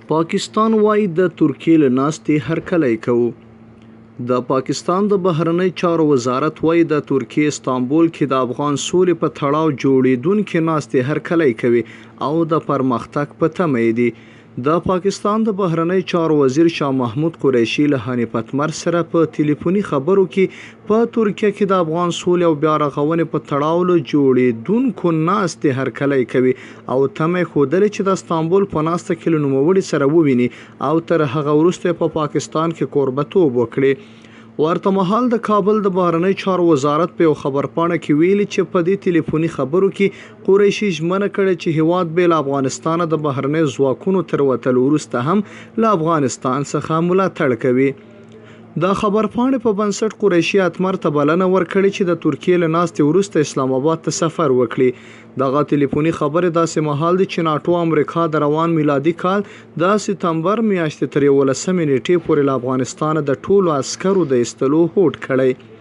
پاکستان وايي د ترکیې له ناستې هرکلی کوو. د پاکستان د بهرنیو چارو وزارت وايي د ترکیې استانبول کې د افغان سولې په تړاو جوړېدونکې ناستې هرکلی کوي او د پرمختګ په تمه یې دي. د پاکستان د بهرنیو چارو وزیر شاه محمود قریشي له حنیف اتمر سره په تیلیفوني خبرو کې په ترکیه کې د افغان سولې او بیا رغونې په تړاو له جوړېدونکو ناستې هرکلی کوي او تمه یې ښودلې چې د استانبول په ناسته کې له نوموړي سره وویني او تر هغه وروسته په پاکستان کې کوربه توب وکړي. ورته مهال د کابل د بهرنیو چارو وزارت په یو خبرپاڼه کې ویلي چې په دې تیلیفوني خبرو کې قریشي ژمنه کړې چې هیواد به له افغانستانه د بهرنیو ځواکونو تر وتلو وروسته هم له افغانستان څخه ملاتړ کوي. د خبرپاڼې په بنسټ قریشي اتمر ته بلنه ورکړې چې د ترکیې له ناستې وروسته اسلام اباد ته سفر وکړي. دغه تیلیفوني خبرې داسې مهال دي چې ناټو امریکا د روان میلادي کال د ستمبر میاشتې تر یولسمې نېټې پورې له افغانستانه د ټولو عسکرو د ایستلو هوډ کړی.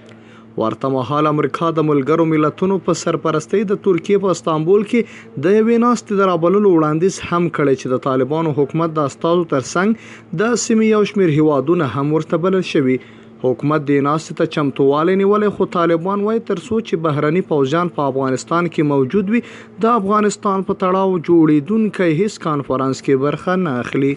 ورته مهال امریکا د ملګرو ملتونو په سرپرستۍ د ترکیې په استانبول کې د یوې ناستې د رابللو وړاندیز هم کړی چې د طالبانو حکومت د استازو ترڅنګ د سیمې یو شمېر هیوادونه هم ورته بلل شوي. حکومت دې ناستې ته چمتووالی نیولی، خو طالبان وايي، تر څو چې بهرني پوځیان په افغانستان کې موجود وي، د افغانستان په تړاو جوړېدونکی هېڅ کانفرانس کې برخه نه اخلي.